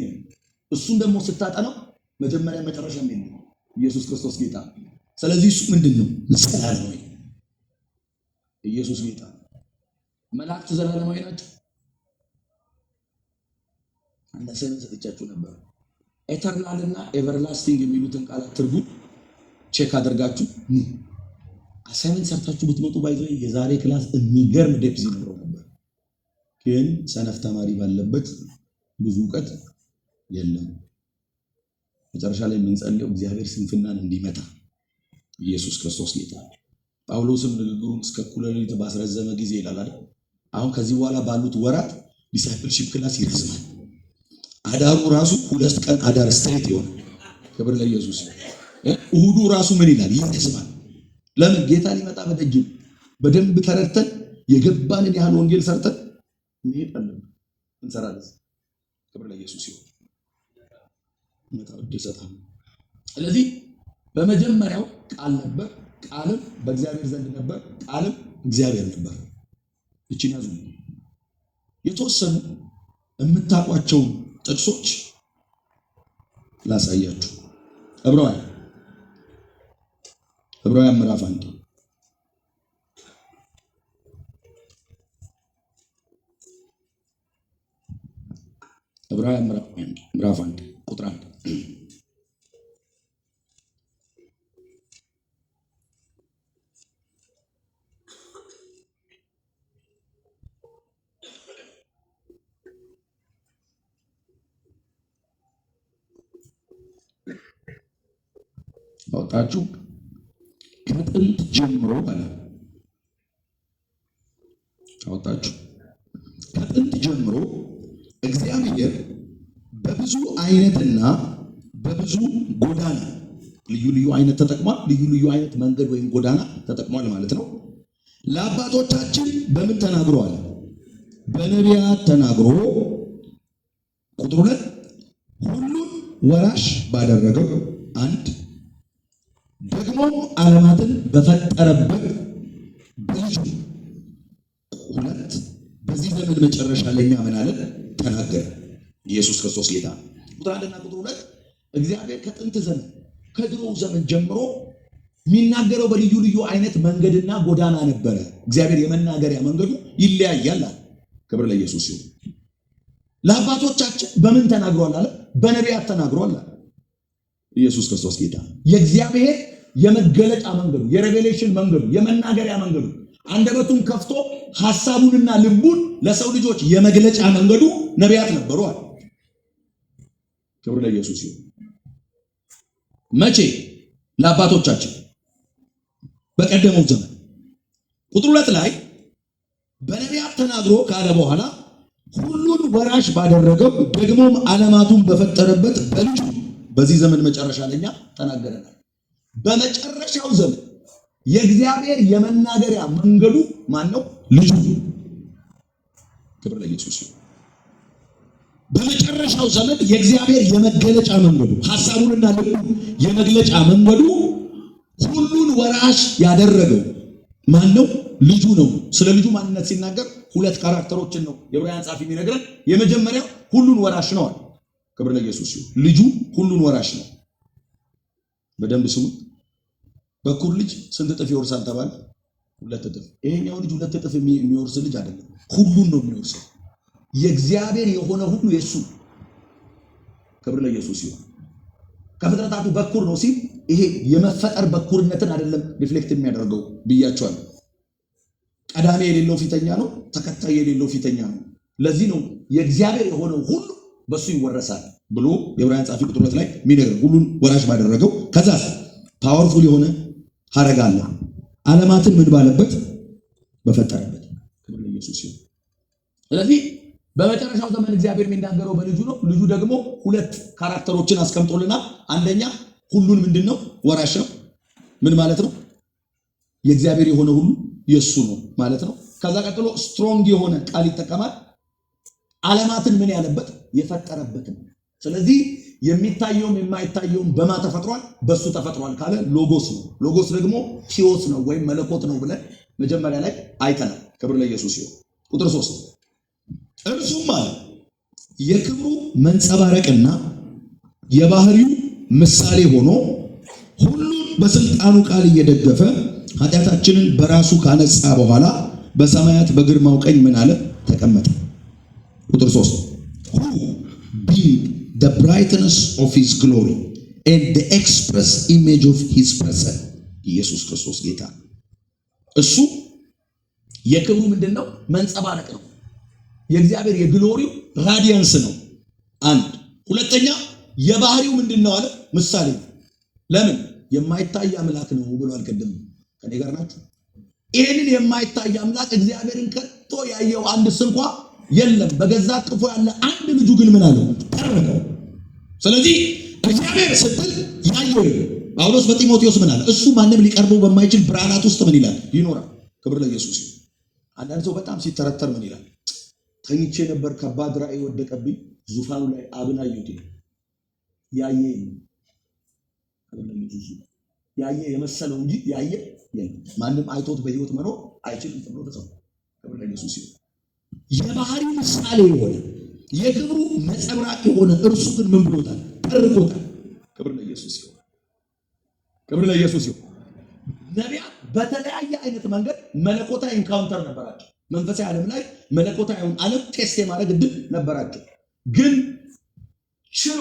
እሱን ደግሞ ስታጠናው መጀመሪያ መጨረሻ የለም። ኢየሱስ ክርስቶስ ጌታ። ስለዚህ እሱ ምንድን ነው? ዘላለማዊ። ኢየሱስ ጌታ። መላእክት ዘላለማዊ ናቸው። አንድ assignment ሰጥቻችሁ ነበር። Eternal እና everlasting የሚሉትን ቃላት ትርጉም check አድርጋችሁ ኑ። Assignment ሰርታችሁ ብትመጡ by the way የዛሬ class የሚገርም depth ይኖረው ነበር። ግን ሰነፍ ተማሪ ባለበት ብዙ እውቀት የለም። መጨረሻ ላይ የምንጸልየው እግዚአብሔር ስንፍናን እንዲመታ። ኢየሱስ ክርስቶስ ጌታ። ጳውሎስም ንግግሩን እስከ እኩለ ሌሊት ባስረዘመ ጊዜ ይላል አይደል? አሁን ከዚህ በኋላ ባሉት ወራት discipleship class ይረዝማል። አዳሩ ራሱ 2 ቀን አዳር straight ይሆናል። ክብር ለኢየሱስ። እሁዱ ራሱ ምን ይላል? ይረዝማል። ለምን? ጌታ ሊመጣ በደጅ። በደንብ ተረድተን የገባንን ያህል ወንጌል ሰርተን እንሄድ አለብን፣ እንሰራለን። ክብር ለኢየሱስ ይሁን። ስለዚህ በመጀመሪያው ቃል ነበር፣ ቃልም በእግዚአብሔር ዘንድ ነበር፣ ቃልም እግዚአብሔር ነበር። እቺን ያዙ። የተወሰኑ የምታውቋቸው ጥቅሶች ላሳያችሁ። ዕብራውያን ምዕራፍ 1 ዕብራውያን ምዕራፍ 1 ቁጥር 1 አወጣችሁ። ከጥንት ጀምሮ አለ። አወጣችሁ። ከጥንት ጀምሮ እግዚአብሔር በብዙ አይነትና በብዙ ጎዳና ልዩ ልዩ አይነት ተጠቅሟል። ልዩ ልዩ አይነት መንገድ ወይም ጎዳና ተጠቅሟል ማለት ነው። ለአባቶቻችን በምን ተናግሯል? በነቢያት ተናግሮ። ቁጥር 2 ሁሉን ወራሽ ባደረገው 1 ደግሞ ዓለማትን በፈጠረበት በልጁ 2 በዚህ ዘመን መጨረሻ ለኛ ምን አለ? ተናገረ። ኢየሱስ ክርስቶስ ጌታ። ቁጥር 1 እና ቁጥር 2 እግዚአብሔር ከጥንት ዘመን ከድሮው ዘመን ጀምሮ የሚናገረው በልዩ ልዩ አይነት መንገድና ጎዳና ነበረ። እግዚአብሔር የመናገሪያ መንገዱ ይለያያል አለ። ክብር ለኢየሱስ ይሁን። ለአባቶቻችን በምን ተናግሯል አለ? በነቢያት ተናግሯል አለ። ኢየሱስ ክርስቶስ ጌታ። የእግዚአብሔር የመገለጫ መንገዱ፣ የ revelation መንገዱ፣ የመናገሪያ መንገዱ፣ አንደበቱን ከፍቶ ሐሳቡንና ልቡን ለሰው ልጆች የመግለጫ መንገዱ ነቢያት ነበሩ አለ። ክብር ለኢየሱስ ይሁን። መቼ? ለአባቶቻችን በቀደመው ዘመን። ቁጥር 2 ላይ በነቢያት ተናግሮ ካለ በኋላ ሁሉን ወራሽ ባደረገው ደግሞም ዓለማቱን በፈጠረበት በልጁ በዚህ ዘመን መጨረሻ ለኛ ተናገረናል። በመጨረሻው ዘመን የእግዚአብሔር የመናገሪያ መንገዱ ማን ነው? ልጁ። ክብር ለኢየሱስ ይሁን። በመጨረሻው ዘመን የእግዚአብሔር የመገለጫ መንገዱ፣ ሐሳቡንና ልቡን የመግለጫ መንገዱ ሁሉን ወራሽ ያደረገው ማን ነው? ልጁ ነው። ስለ ልጁ ማንነት ሲናገር 2 character ኦችን ነው የዕብራውያን ጸሐፊ የሚነግረን። የመጀመሪያው ሁሉን ወራሽ ነው አለ። ክብር ለኢየሱስ ይሁን። ልጁ ሁሉን ወራሽ ነው። በደንብ ስሙ። በኩር ልጅ ስንት እጥፍ ይወርሳል ተባለ? 2 እጥፍ። ይሄኛው ልጅ 2 እጥፍ የሚወርስ ልጅ አይደለም፣ ሁሉን ነው የሚወርሰው። የእግዚአብሔር የሆነ ሁሉ የሱ። ክብር ለኢየሱስ ይሁን። ከፍጥረታቱ በኩር ነው ሲል ይሄ የመፈጠር በኩርነትን አይደለም reflect የሚያደርገው ብያቸዋለሁ። ቀዳሚ የሌለው ፊተኛ ነው፣ ተከታይ የሌለው ፊተኛ ነው። ለዚህ ነው የእግዚአብሔር የሆነው ሁሉ በሱ ይወረሳል ብሎ የዕብራውያን ጸሐፊ ቁጥር 2 ላይ የሚነግረን፣ ሁሉን ወራሽ ባደረገው። ከዛስ powerful የሆነ ሐረግ አለ። ዓለማትን ምን ባለበት? በፈጠረበት። ክብር ለኢየሱስ ይሁን። ስለዚህ በመጨረሻው ዘመን እግዚአብሔር የሚናገረው በልጁ ነው። ልጁ ደግሞ 2 character ኦችን አስቀምጦልናል። አንደኛ ሁሉን ምንድነው? ወራሽ ነው። ምን ማለት ነው? የእግዚአብሔር የሆነ ሁሉ የሱ ነው ማለት ነው። ከዛ ቀጥሎ strong የሆነ ቃል ይጠቀማል። ዓለማትን ምን ያለበት? የፈጠረበት ነው። ስለዚህ የሚታየውም የማይታየውም በማ ተፈጥሯል? በሱ ተፈጥሯል ካለ ሎጎስ ነው። ሎጎስ ደግሞ ቲዮስ ነው ወይም መለኮት ነው ብለን መጀመሪያ ላይ አይተናል። ክብር ለኢየሱስ ይሁን። ቁጥር 3 እርሱም አለ የክብሩ መንጸባረቅና የባህሪው ምሳሌ ሆኖ ሁሉን በስልጣኑ ቃል እየደገፈ ኃጢአታችንን በራሱ ካነጻ በኋላ በሰማያት በግርማው ቀኝ ምን አለ? ተቀመጠ። ቁጥር 3 who being the brightness of his glory and the express image of his person ኢየሱስ ክርስቶስ ጌታ። እሱ የክብሩ ምንድነው? መንጸባረቅ ነው። የእግዚአብሔር የ glory ው radiance ነው። አንድ ሁለተኛ የባህሪው ምንድን ነው አለ? ምሳሌ ነው። ለምን የማይታይ አምላክ ነው ብሏል። ቅድም ከኔ ጋር ናችሁ? ይህንን የማይታይ አምላክ እግዚአብሔርን ከቶ ያየው አንድ ስንኳ የለም። በገዛ እቅፉ ያለ አንድ ልጁ ግን ምን አለው? ተረከው። ስለዚህ እግዚአብሔር ስትል ያየው የለም። ጳውሎስ በጢሞቴዎስ ምን አለ? እሱ ማንም ሊቀርበው በማይችል ብርሃናት ውስጥ ምን ይላል? ይኖራል። ክብር ለኢየሱስ ይሁን። አንዳንድ ሰው በጣም ሲተረተር ምን ይላል? ተኝቼ ነበር፣ ከባድ ራእይ ወደቀብኝ፣ ዙፋኑ ላይ አብን አየሁት ይላል። ያየ የለም። ክብር ለኢየሱስ ይሁን። ያየ የመሰለው እንጂ ያየ የለም። ማንም አይቶት በህይወት መኖር አይችልም ተብሎ ተጽፏል። ክብር ለኢየሱስ ይሁን። የባህሪው ምሳሌ የሆነ የክብሩ ነጸብራቅ የሆነ እርሱ ግን ምን ብሎታል? ተርኮታል። ክብር ለኢየሱስ ይሁን። ክብር ለኢየሱስ ይሁን። ነቢያት በተለያየ አይነት መንገድ መለኮታዊ encounter ነበራቸው። መንፈሳዊ ዓለም ላይ መለኮታዊውን ዓለም taste የማድረግ እድል ነበራቸው። ግን ችሎ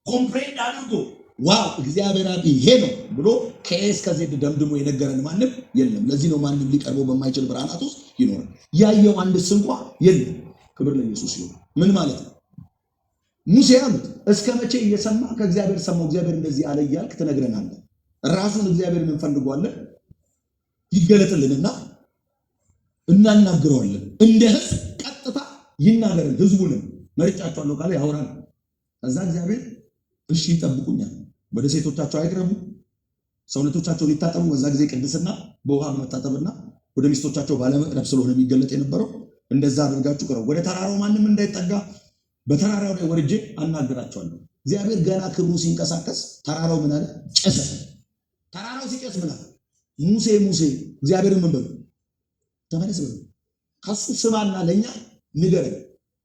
comprehend አድርጎ wow እግዚአብሔር አብ ይሄ ነው ብሎ ከ A እስከ Z ደምድሞ የነገረን ማንም የለም። ለዚህ ነው ማንም ሊቀርበው በማይችል ብርሃናት ውስጥ ይኖራል። ያየው አንድ ስንኳ የለም። ክብር ለኢየሱስ ይሁን። ምን ማለት ነው? ሙሴ አሉት እስከ መቼ እየሰማ ከእግዚአብሔር ሰማው እግዚአብሔር እንደዚህ አለ እያልክ ትነግረናለህ? ራሱን እግዚአብሔርን እንፈልገዋለን፣ ይገለጥልንና እናናግረዋለን። እንደ ህዝብ ቀጥታ ይናገርን፣ ህዝቡንም መርጫቸዋለሁ ካለ ያወራል። ከዛ እግዚአብሔር እሺ ይጠብቁኛል፣ ወደ ሴቶቻቸው አይቅረቡ፣ ሰውነቶቻቸውን ይታጠቡ። በዛ ጊዜ ቅድስና በውሃ በመታጠብና ወደ ሚስቶቻቸው ባለመቅረብ ስለሆነ የሚገለጥ የነበረው እንደዛ አድርጋችሁ ቅረቡ፣ ወደ ተራራው ማንም እንዳይጠጋ በተራራው ላይ ወርጄ አናግራቸዋለሁ። እግዚአብሔር ገና ክብሩ ሲንቀሳቀስ ተራራው ምን አለ? ጨሰ። ተራራው ሲጨስ ምን አለ? ሙሴ ሙሴ እግዚአብሔርን ምን በሉ? ተመለስ በሉ። ከሱ ስማና ለኛ ንገረን፣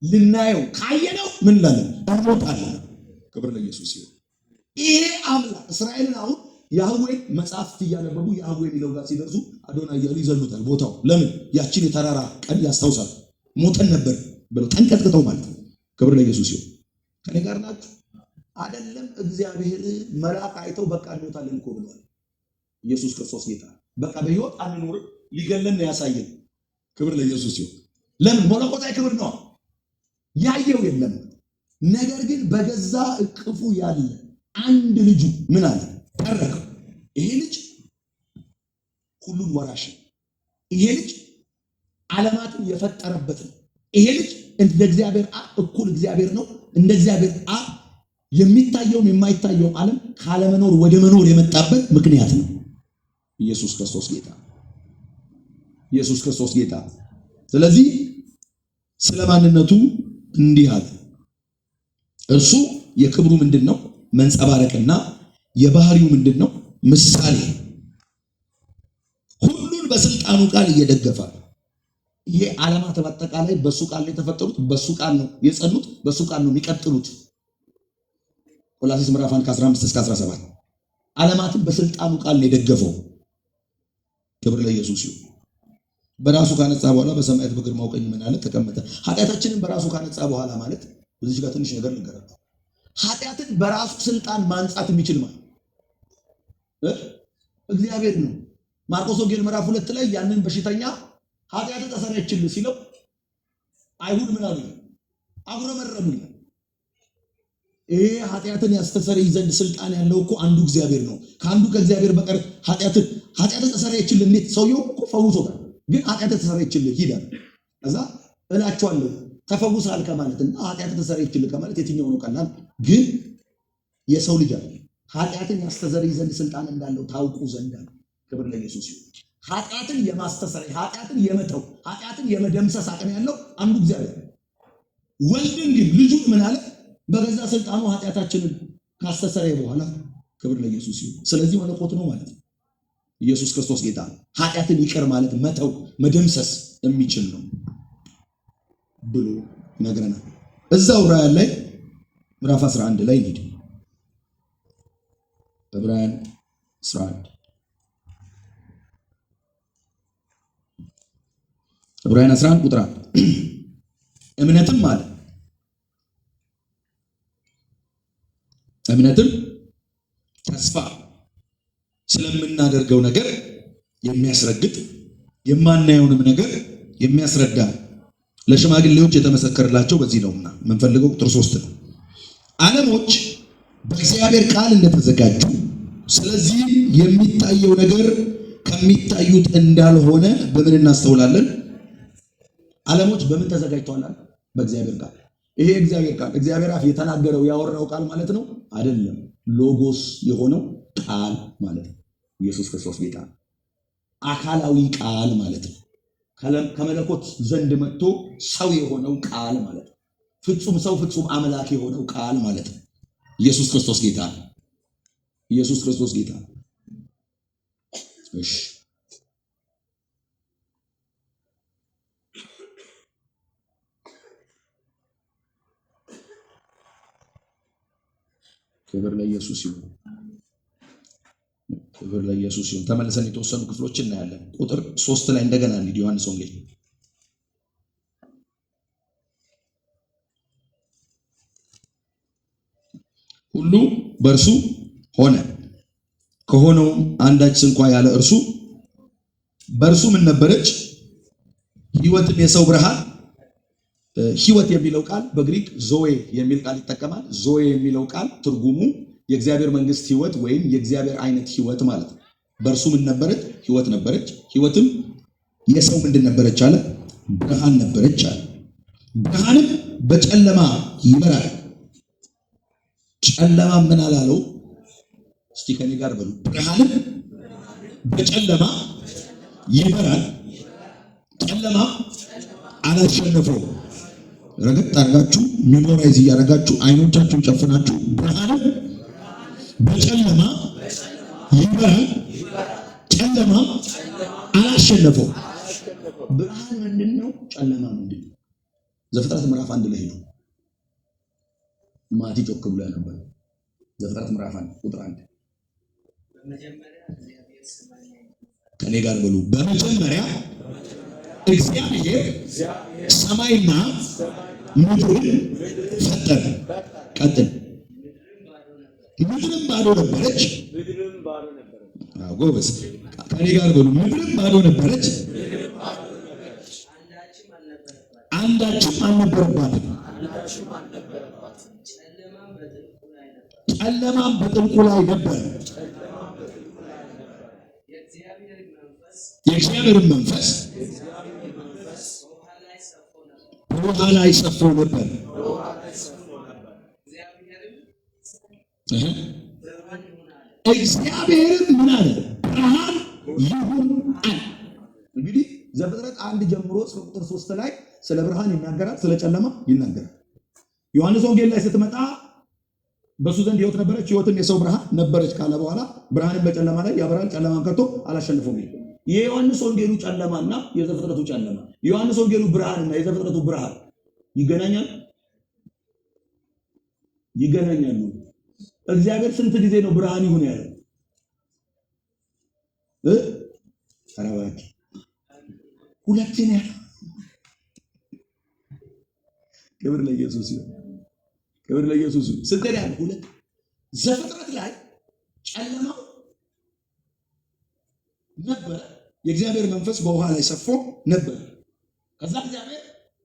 ልናየው ካየነው ምን እንላለን? እንሞታለን። ክብር ለኢየሱስ ይሁን። ይሄ አምላክ እስራኤልን አሁን ያህዌ መጽሐፍት እያነበቡ ያህዌ የሚለው ጋር ሲደርሱ አዶናይ እያሉ ይዘሉታል ቦታው። ለምን? ያችን የተራራ ቀን ያስታውሳል። ሞተን ነበር ብለው ተንቀጥቅጠው ማለት ነው። ክብር ለኢየሱስ ይሁን። ከኔ ጋር ናችሁ አይደለም? እግዚአብሔር መልአክ አይተው በቃ እንሞታለን እኮ ብለዋል። ኢየሱስ ክርስቶስ ጌታ። በቃ በህይወት አንኖርም፣ ሊገለን ነው ያሳየን። ክብር ለኢየሱስ ይሁን። ለምን? መለኮታዊ ክብር ነው። ያየው የለም። ነገር ግን በገዛ እቅፉ ያለ አንድ ልጁ ምን አለ? ተረከው። ይሄ ልጅ ሁሉን ወራሽ ነው። ይሄ ልጅ ዓለማትን የፈጠረበት ነው። ይሄ ልጅ እንደ እግዚአብሔር አብ እኩል እግዚአብሔር ነው። እንደ እግዚአብሔር አብ የሚታየውም የማይታየውም ዓለም ካለመኖር ወደ መኖር የመጣበት ምክንያት ነው። ኢየሱስ ክርስቶስ ጌታ። ኢየሱስ ክርስቶስ ጌታ። ስለዚህ ስለ ማንነቱ እንዲህ አለ። እርሱ የክብሩ ምንድን ነው? መንጸባረቅና የባህሪው ምንድን ነው? ምሳሌ። ሁሉን በስልጣኑ ቃል እየደገፈ ይሄ ዓለማት በአጠቃላይ በሱ ቃል ነው የተፈጠሩት፣ በሱ ቃል ነው የጸኑት፣ በሱ ቃል ነው የሚቀጥሉት። ቆላስይስ ምዕራፍ 1 ከ15 እስከ 17 ዓለማትን በስልጣኑ ቃል ነው የደገፈው። ክብር ለኢየሱስ ይሁን። በራሱ ካነጻ በኋላ በሰማያት በግርማው ቀኝ ምን አለ? ተቀመጠ። ኃጢአታችንን በራሱ ካነጻ በኋላ ማለት እዚህ ጋር ትንሽ ነገር ልንገራችሁ። ኃጢአትን በራሱ ስልጣን ማንጻት የሚችል ማለት እግዚአብሔር ነው። ማርቆስ ወንጌል ምዕራፍ 2 ላይ ያንን በሽተኛ ኃጢአት ተሰረየችልህ ሲለው አይሁድ ምን አሉ? አጉረመረሙ ይላል። ይሄ ኃጢአትን ያስተሰርይ ዘንድ ስልጣን ያለው እኮ አንዱ እግዚአብሔር ነው። ከአንዱ ከእግዚአብሔር በቀር ኃጢአትን ተሰረየችልህ እንዴት? ሰውየው እኮ ፈውሶታል፣ ግን ኃጢአት ተሰረየችልህ ሂድ አለ። ከዛ እላቸዋለሁ ተፈውሰሃል ከማለት እና ኃጢአት ተሰረየችልህ ከማለት የትኛው ነው ቀላል? ግን የሰው ልጅ አለ ኃጢአትን ያስተሰርይ ዘንድ ስልጣን እንዳለው ታውቁ ዘንድ አለ። ክብር ለኢየሱስ ይሁን። ኃጢአትን የማስተሰረይ፣ ኃጢአትን የመተው፣ ኃጢአትን የመደምሰስ አቅም ያለው አንዱ እግዚአብሔር ነው። ወልድን ግን ልጁን ምን አለ? በገዛ ስልጣኑ ኃጢአታችንን ካስተሰረየ በኋላ ክብር ለኢየሱስ ይሁን። ስለዚህ መለኮት ነው ማለት ነው። ኢየሱስ ክርስቶስ ጌታ ነው። ኃጢአትን ይቅር ማለት መተው መደምሰስ የሚችል ነው ብሎ ይነግረናል። እዛው ዕብራውያን ላይ ምዕራፍ 11 ላይ እንሂድ። ዕብራውያን 11 ዕብራውያን 11 ቁጥር 1 እምነትም አለ እምነትም ተስፋ ስለምናደርገው ነገር የሚያስረግጥ የማናየውንም ነገር የሚያስረዳ ለሽማግሌዎች የተመሰከረላቸው በዚህ ነውና የምንፈልገው ቁጥር 3 ነው። ዓለሞች በእግዚአብሔር ቃል እንደተዘጋጁ፣ ስለዚህ የሚታየው ነገር ከሚታዩት እንዳልሆነ በምን እናስተውላለን? ዓለሞች በምን ተዘጋጅተዋል? በእግዚአብሔር ቃል። ይሄ እግዚአብሔር ቃል እግዚአብሔር አፍ የተናገረው ያወራው ቃል ማለት ነው አይደለም። ሎጎስ የሆነው ቃል ማለት ነው። ኢየሱስ ክርስቶስ ጌታ አካላዊ ቃል ማለት ነው። ከመለኮት ዘንድ መጥቶ ሰው የሆነው ቃል ማለት ነው። ፍጹም ሰው ፍጹም አምላክ የሆነው ቃል ማለት ነው። ኢየሱስ ክርስቶስ ጌታ ነው። ኢየሱስ ክርስቶስ ጌታ ነው። እሺ ክብር ለኢየሱስ ይሁን። ክብር ለኢየሱስ ይሁን። ተመልሰን የተወሰኑ ክፍሎች እናያለን። ቁጥር 3 ላይ እንደገና እንሂድ። ዮሐንስ ወንጌል ሁሉ በእርሱ ሆነ፣ ከሆነውም አንዳች እንኳ ያለ እርሱ በእርሱ ምን ነበረች? ሕይወትም የሰው ብርሃን። ሕይወት የሚለው ቃል በግሪክ ዞዌ የሚል ቃል ይጠቀማል። ዞዌ የሚለው ቃል ትርጉሙ የእግዚአብሔር መንግስት ሕይወት ወይም የእግዚአብሔር አይነት ሕይወት ማለት ነው። በእርሱ ምን ነበረች? ሕይወት ነበረች። ሕይወትም የሰው ምንድን ነበረች አለ? ብርሃን ነበረች አለ። ብርሃንም በጨለማ ይበራል፣ ጨለማ ምን አላለው? እስቲ ከኔ ጋር በሉ። ብርሃንም በጨለማ ይበራል፣ ጨለማ አላሸነፈውም። ረገጥ አድርጋችሁ memorize እያደረጋችሁ አይኖቻችሁን ጨፍናችሁ ብርሃንም በጨለማ ይበራል፣ ጨለማ አላሸነፈውም። ብርሃን ምንድን ነው? ጨለማ ምንድን ነው? ዘፍጥረት ምዕራፍ 1 ላይ ሄዱ። ማቲ ጮክ ብሎ ያነበረ ዘፍጥረት ምዕራፍ 1 ቁጥር 1 ከኔ ጋር በሉ። በመጀመሪያ እግዚአብሔር ሰማይና ምድርን ፈጠረ። ቀጥል። ምድርም ባዶ ነበረች። አዎ ጎበዝ። ከኔ ጋር በሉ። ምድርም ባዶ ነበረች፣ አንዳችም አልነበረባትም። ጨለማም በጥልቁ ላይ ነበር። የእግዚአብሔር መንፈስ በውሃ ላይ ሰፎ ነበር። እግዚአብሔርም ምን አለ? ብርሃን ይሁን አለ። እንግዲህ ዘፍጥረት 1 ጀምሮ እስከ ቁጥር 3 ላይ ስለ ብርሃን ይናገራል፣ ስለ ጨለማ ይናገራል። ዮሐንስ ወንጌል ላይ ስትመጣ በሱ ዘንድ ሕይወት ነበረች፣ ሕይወትም የሰው ብርሃን ነበረች ካለ በኋላ ብርሃንም በጨለማ ላይ ያበራል፣ ጨለማም ከቶ አላሸነፈውም። የዮሐንስ ወንጌሉ ጨለማና የዘፍጥረቱ ጨለማ፣ የዮሐንስ ወንጌሉ ብርሃንና የዘፍጥረቱ ብርሃን ይገናኛል? ይገናኛሉ። እግዚአብሔር ስንት ጊዜ ነው ብርሃን ይሁን ያለው? ኧረ እባክህ ሁለቴ ነው ያለው። ክብር ለኢየሱስ ይሁን። ክብር ለኢየሱስ ይሁን። ስንት ነው ያለው? ሁለት። ዘፍጥረት ላይ ጨለማው ነበር፣ የእግዚአብሔር መንፈስ በውሃ ላይ ሰፎ ነበር። ከዛ እግዚአብሔር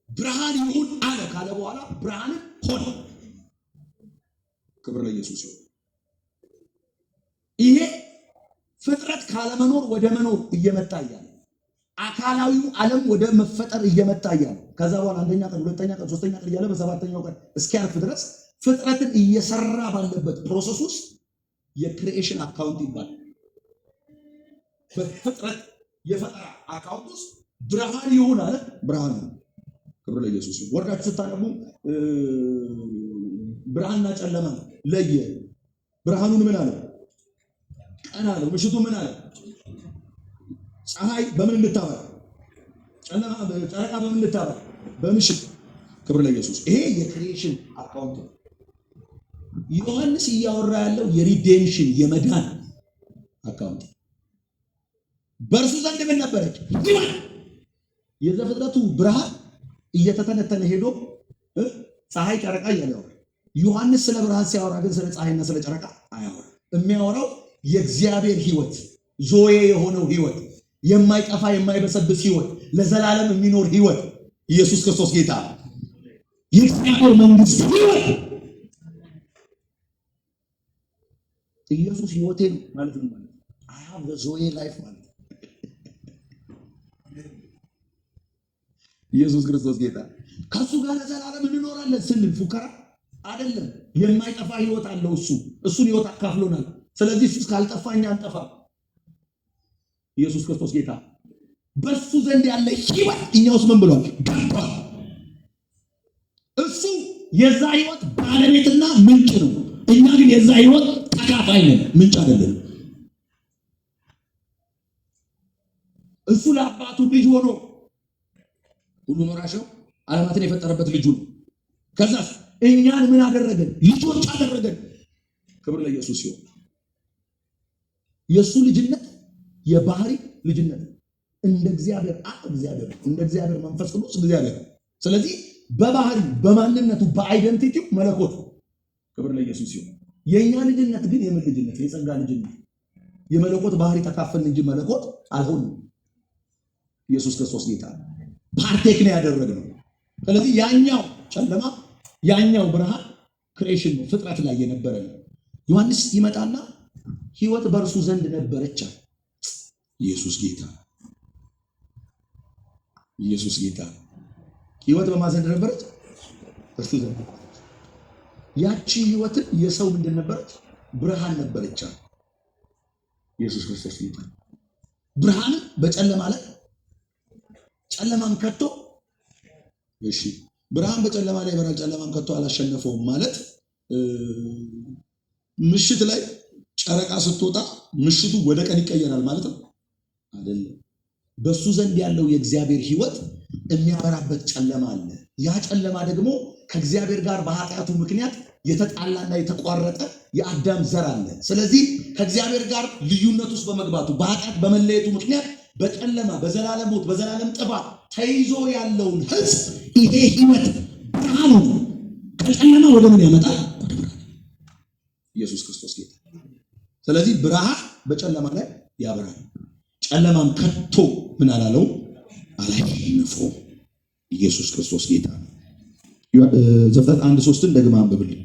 ብርሃን ይሁን አለ ካለ በኋላ ብርሃን ሆነ። ክብር ለኢየሱስ ይሁን። ይሄ ፍጥረት ካለመኖር ወደ መኖር እየመጣ እያለ አካላዊው ዓለም ወደ መፈጠር እየመጣ እያለ ከዛ በኋላ አንደኛ ቀን፣ ሁለተኛ ቀን፣ ሶስተኛ ቀን እያለ በሰባተኛው ቀን እስኪያርፍ ድረስ ፍጥረትን እየሰራ ባለበት process ውስጥ የ creation account ይባላል። በፍጥረት የፈጠራ account ውስጥ ብርሃን ይሁን አለ፣ ብርሃን ይሁን። ክብር ለኢየሱስ ይሁን። ወርዳችሁ ስታነቡ ብርሃንና ጨለማ ለየ። ብርሃኑን ምን አለው? ቀን አለው። ምሽቱ ምን አለ? ፀሐይ በምን እንድታበራ፣ ጨለማ ጨረቃ በምን እንድታበራ? በምሽት። ክብር ለኢየሱስ። ይሄ የ creation account ነው። ዮሐንስ እያወራ ያለው የ redemption የመዳን account። በእርሱ ዘንድ ምን ነበረች? ሕይወት። የዘፍጥረቱ ብርሃን እየተተነተነ ሄዶ ፀሐይ ጨረቃ እያለ ያወራል። ዮሐንስ ስለ ብርሃን ሲያወራ ግን ስለ ፀሐይና ስለ ጨረቃ አያወራም። የሚያወራው የእግዚአብሔር ሕይወት፣ ዞዬ የሆነው ሕይወት፣ የማይጠፋ የማይበሰብስ ሕይወት፣ ለዘላለም የሚኖር ሕይወት፣ ኢየሱስ ክርስቶስ ጌታ፣ የእግዚአብሔር መንግስት ሕይወት። ኢየሱስ ህይወቴ ነው ማለት ነው ማለት I have the Zoe life ማለት ነው። ኢየሱስ ክርስቶስ ጌታ። ከእሱ ጋር ለዘላለም እንኖራለን ስንል ፉከራ አይደለም። የማይጠፋ ህይወት አለው እሱ። እሱን ህይወት አካፍሎናል። ስለዚህ እሱ ካልጠፋ እኛ አንጠፋም። ኢየሱስ ክርስቶስ ጌታ። በእሱ ዘንድ ያለ ህይወት እኛ ውስጥ ምን ብሏል? ገብቷል። እሱ የዛ ህይወት ባለቤትና ምንጭ ነው። እኛ ግን የዛ ህይወት ተካፋይ ነን፣ ምንጭ አይደለንም። እሱ ለአባቱ ልጅ ሆኖ ሁሉን ወራሽ ነው፣ ዓለማትን የፈጠረበት ልጁ ነው። ከዛስ እኛን ምን አደረገን? ልጆች አደረገን። ክብር ለኢየሱስ ይሁን። የእሱ ልጅነት የባህሪ ልጅነት ነው። እንደ እግዚአብሔር አብ እግዚአብሔር ነው። እንደ እግዚአብሔር መንፈስ ቅዱስ እግዚአብሔር ነው። ስለዚህ በባህሪ በማንነቱ በ identity ው መለኮት ነው። ክብር ለኢየሱስ ይሁን። የእኛ ልጅነት ግን የምን ልጅነት? የጸጋ ልጅነት። የመለኮት ባህሪ ተካፈልን እንጂ መለኮት አልሆንም። ኢየሱስ ክርስቶስ ጌታ ነው። partake ነው ያደረግነው። ስለዚህ ያኛው ጨለማ ያኛው ብርሃን creation ነው፣ ፍጥረት ላይ የነበረ ነው። ዮሐንስ ይመጣና ህይወት በእርሱ ዘንድ ነበረች። ኢየሱስ ጌታ፣ ኢየሱስ ጌታ። ህይወት በማን ዘንድ ነበረች? እርሱ ዘንድ ነበረች። ያቺ ህይወትን የሰው ምንድን ነበረች? ብርሃን ነበረች። ኢየሱስ ክርስቶስ ጌታ። ብርሃንም በጨለማ ላይ ጨለማም ከቶ እሺ፣ ብርሃን በጨለማ ላይ ይበራል፣ ጨለማም ከቶ አላሸነፈውም ማለት ምሽት ላይ ጨረቃ ስትወጣ ምሽቱ ወደ ቀን ይቀየራል ማለት ነው አይደለም። በሱ ዘንድ ያለው የእግዚአብሔር ህይወት የሚያበራበት ጨለማ አለ። ያ ጨለማ ደግሞ ከእግዚአብሔር ጋር በኃጢአቱ ምክንያት የተጣላና የተቋረጠ የአዳም ዘር አለ። ስለዚህ ከእግዚአብሔር ጋር ልዩነት ውስጥ በመግባቱ በኃጢአት በመለየቱ ምክንያት በጨለማ በዘላለም ሞት በዘላለም ጥፋት ተይዞ ያለውን ህዝብ ይሄ ህይወት ብርሃኑ ከጨለማ ወደ ምን ያመጣል? ወደ ብርሃን። ኢየሱስ ክርስቶስ ጌታ። ስለዚህ ብርሃን በጨለማ ላይ ያበራል፣ ጨለማም ከቶ ምን አላለው? አላሸነፈውም። ኢየሱስ ክርስቶስ ጌታ ነው። ዘፍጥረት 1:3 ደግመህ አንብብልኝ።